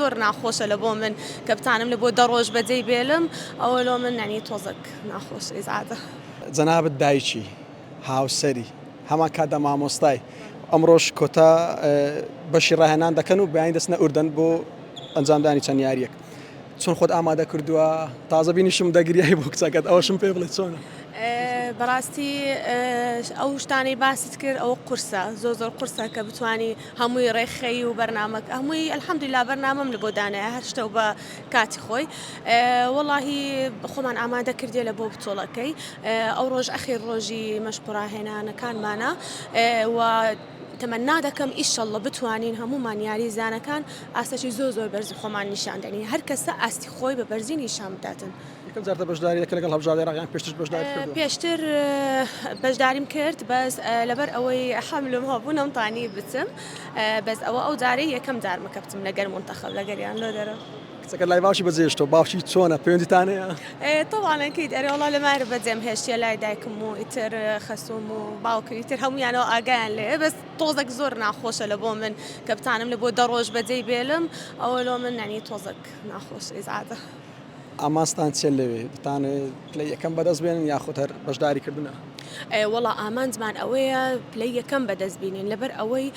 زۆر ناخۆشە لە بۆ من کە بتانم لە بۆ دە ڕۆژ بەجێی بێلم ئەوە لۆ من یانی تۆزەک ناخۆشە ئیزعاجە. جەنابت دایکی، هاوسەری، هەمان کاتدا مامۆستای، ئەمڕۆش کۆتا بەشی ڕاهێنان دەکەن و بەیانی دەچنە ئوردەن بۆ ئەنجامدانی چەند یارییەک. چۆن خۆت ئامادە کردووە؟ تازە بینیشم دەگریای بۆ کچەکەت ئەوەشم پێ بڵێ چۆنە؟ بەڕاستی ئەو شتانەی باست کرد ئەوە قورسە زۆر زۆر قورسە کە بتانی هەمووی ڕێکخەی و بەرنامەک هەمووی الحمدللە بەرنامەم لە بۆ دانایە هەر شتە و بە کاتی خۆی وەڵاهی خۆمان ئامادە کردیە لە بۆ بتۆڵەکەی ئەو ڕۆژ ئەخیر ڕۆژی مەشق و ڕاهێنانەکانمانە و تەمەنا دەکەم ئیشەڵڵە بتوانین هەموومان یاریزانەکان ئاستەکی زۆر زۆر بەرزی خۆمان نیشان دەین هەر کەسە ئاستی خۆی بە بەرزی نیشان بداتن. یەکەم جارتە بەشداری دەکەی لەگەڵ هەڵبژاردەی عێراق یان پێشترش بەشداریت کردووە؟ پێشتر بەشداریم کرد بەس لەبەر ئەوەی حەملم هەبوو نەمتانی بچم بەس ئەوە ئەو جارەی یەکەم جارمە کە بچم لەگەر مونتەخەب لەگەریان لۆ دەرەوە. کچەکەت لای باوکی بەجێهێشتووە باوکی چۆنە پەیوەندیتان هەیە؟ تەبعەن ئەکید ئەرێ وەڵا لە مارف بەجێم هێشتیە لای دایکم و ئیتر خەسوم و باوکم ئیتر هەموویانەوە ئاگایان لێیە بەس تۆزەک زۆر ناخۆشە لە بۆ من کە بتانم لە بۆ دە ڕۆژ بەجێی بێلم ئەوە لۆ من یانی تۆزەک ناخۆشە ئیزعاجە. ئامانجتان چیە لەوێ؟ دەتانەوێت پلەی یەکەم بەدەست بێنن یاخود هەر بەشداری کردنە؟ وەڵا ئامانجمان ئەوەیە پلەی یەکەم بەدەست بینین لەبەر ئەوەی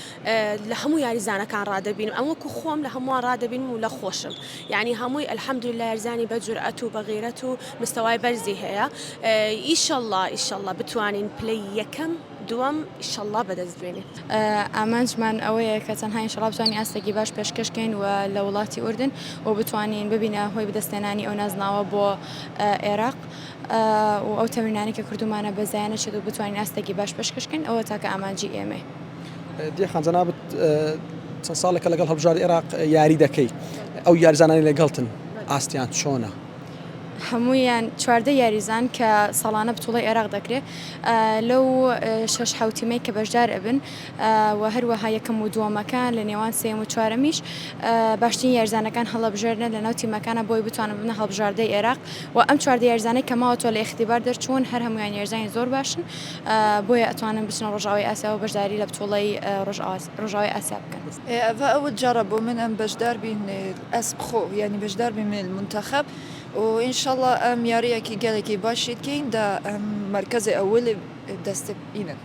لە هەموو یاریزانەکان ڕادەبینم ئەم وەکو خۆم لە هەمووان ڕادەبینم و لە خۆشم یعنی هەمووی الحمدللە یاریزانی بە جورئەت و بە غیرەت و مستەوای بەرزی هەیە ئیشەڵڵا ئیشەڵڵا بتوانین پلەی یەکەم دووەم ئیشەڵڵا بەدەست بێنین. ئامانجمان ئەوەیە کە تەنها ئینشەڵا بتوانین ئاستێکی باش پێشکەش کەین و لە وڵاتی ئوردن و بتوانین ببینە هۆی بەدەستهێنانی ئەو نازناوە بۆ ئێراق و ئەو تەمرینانەی کە کردوومانە بە زایە نەچێت و بتوانین ئاستێکی باش پێشکەش کەین ئەوە تاکە ئامانجی ئێمەیە. دیە خان جەنابت چەند ساڵێکە لەگەڵ هەڵبژاردەی ئێراق یاری دەکەی ئەو یاریزانانەی لەگەڵتن ئاستیان چۆنە؟ هەموویان 14 یاریزان کە ساڵانە بتوڵەی عێراق دەکرێت لەو شەش حەوت تیمەی کە بەشدار ئەبن و هەروەها یەکەم و دووەمەکان لە نێوان سێیەم و چوارەمیش باشترین یاریزانەکان هەڵەبژێرنە لە ناو تیمەکانە بۆی بتوانن ببنە هەڵبژاردەی عێراق و ئەم 14 یاریزانەی کە ماوەتەوە لە ئیختیبار دەرچوون هەر هەموویان یاریزانی زۆر باشن بۆیە ئەتوانن بچنە ڕۆژئاوای ئاسیا و بەشداری لە بتوڵەی ڕۆژئاوای ئاسیا بکەن. ئەڤە ئەول جارە بۆ من ئەم بەشدار بین ئەس بخۆ یانی بەشدار بین من المنتخب و ئینشاللە ئەم یاریەکی گەلەکی باشی دکەین دا ئەم مەرکەزێ ئەولی دەست بینن.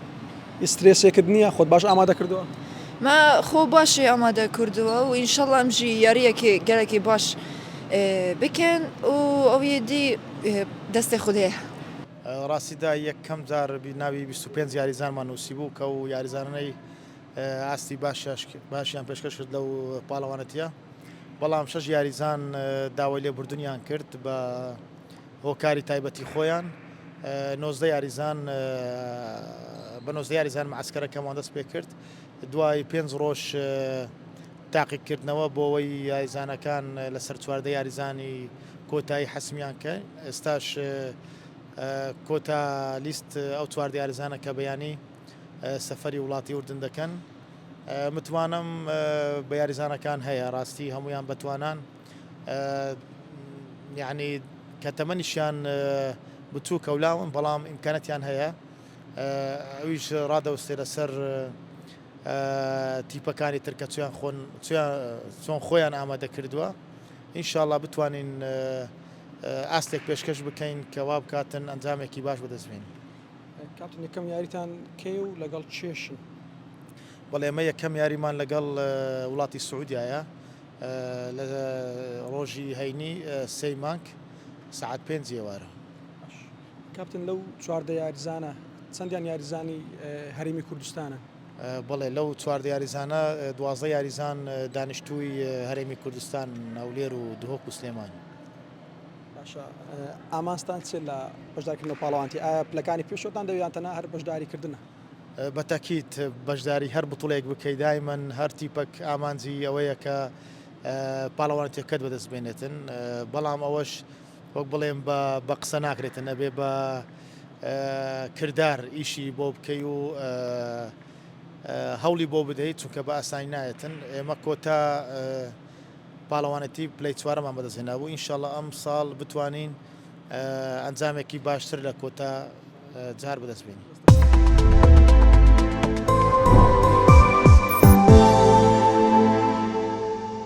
سترێسێکت نییە؟ خۆت باش ئامادە کردووە؟ مە خۆ باشی ئامادە کردووە و ئینشاللە ئەم ژی یاریەکی گەلەکی باش بکەن و ئەویێ دی دەستێ خودێیە. ڕاستیدا یەکەم جار ناوی 25 یاریزانمان نووسیبوو کە و یاریزانانەی ئاستی باشیان پێشکەش کرد لەو پاڵەوانەتیە بەڵام شەش یاریزان داوای لێبوردنیان کرد بە هۆکاری تایبەتی خۆیان 19 یاریزان بە 19 یاریزان معسکەرەکەمان دەست پێ کرد دوای پێنج ڕۆژ تاقیکردنەوە بۆەوەی یاریزانەکان لەسەر چواردە یاریزانی کۆتایی حەسمیان کە ئێستاش کۆتا لیست ئەو چواردە یاریزانە کە بەیانی سەفەری وڵاتی ئوردن دەکەن متمانەم بە یاریزانەکان هەیە ڕاستی هەمویان بەتوانان یعنی کە تەمەنیشیان بچووکە و لاون بەڵام ئیمکانەتیان هەیە ئەویش ڕادەوستێ لەسەر تیپەکانی تر کە چیان خۆن چۆن خۆیان ئامادە کردووە ئینشاءاللە بتوانین ئاستێک پێشکەش بکەین کە وا بکاتن ئەنجامێکی باش بەدەست بێنین. کاپتن یەکەم یاریتان کەی و لەگەڵ کێشن؟ بەڵێ ئێمە یەکەم یاریمان لەگەڵ وڵاتی سعودیایە لە ڕۆژی هەینی سێی مانگ سەعات پێنج ئێوارە. کاپتن لەو 14 یاریزانە چەندیان یاریزانی هەرێمی کوردستانن؟ بەڵێ لەو 14 یاریزانە 12 یاریزان دانیشتووی هەرێمی کوردستان هەولێر و دهۆک و سلێمانی. باشە ئامانجتان چیە لە بەشدارکردن لەو پاڵەوانتی ئایا پلەکانی پێشەوەتان دەوێت یان تەنها هەر بەشداری کردنە؟ بە تەکید بەشداری هەر بتوڵێک بکەی دایمەن هەر تیپەک ئامانجی ئەوەیە کە پاڵەوانێتیەکەت بەدەست بێنێتن بەڵام ئەوەش وەک بڵێم بە بە قسە ناکرێتن ئەبێ بە کردار ئیشی بۆ بکەی و هەوڵی بۆ بدەیت چونکە بە ئاسانی نایەتن ئێمە کۆتا پاڵەوانێتی پلەی چوارەمان بەدەستهێنابوو، ئینشاڵڵا ئەمساڵ بتوانین ئەنجامێکی باشتر لە کۆتا جار بەدەست بێنین.